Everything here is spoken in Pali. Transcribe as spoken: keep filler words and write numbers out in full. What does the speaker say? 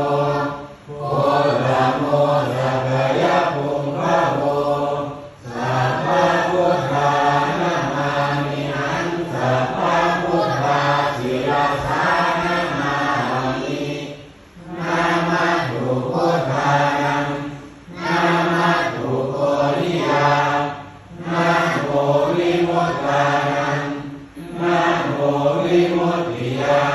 Kodamo sakyapuṅgavo. Sabbabuddhā namāmihaṃ, sabbabuddhā sirasā namāmi. Namatthu buddhānaṃ, namatthu bodhiyā, namo vimuttānaṃ, namo vimuttiyā,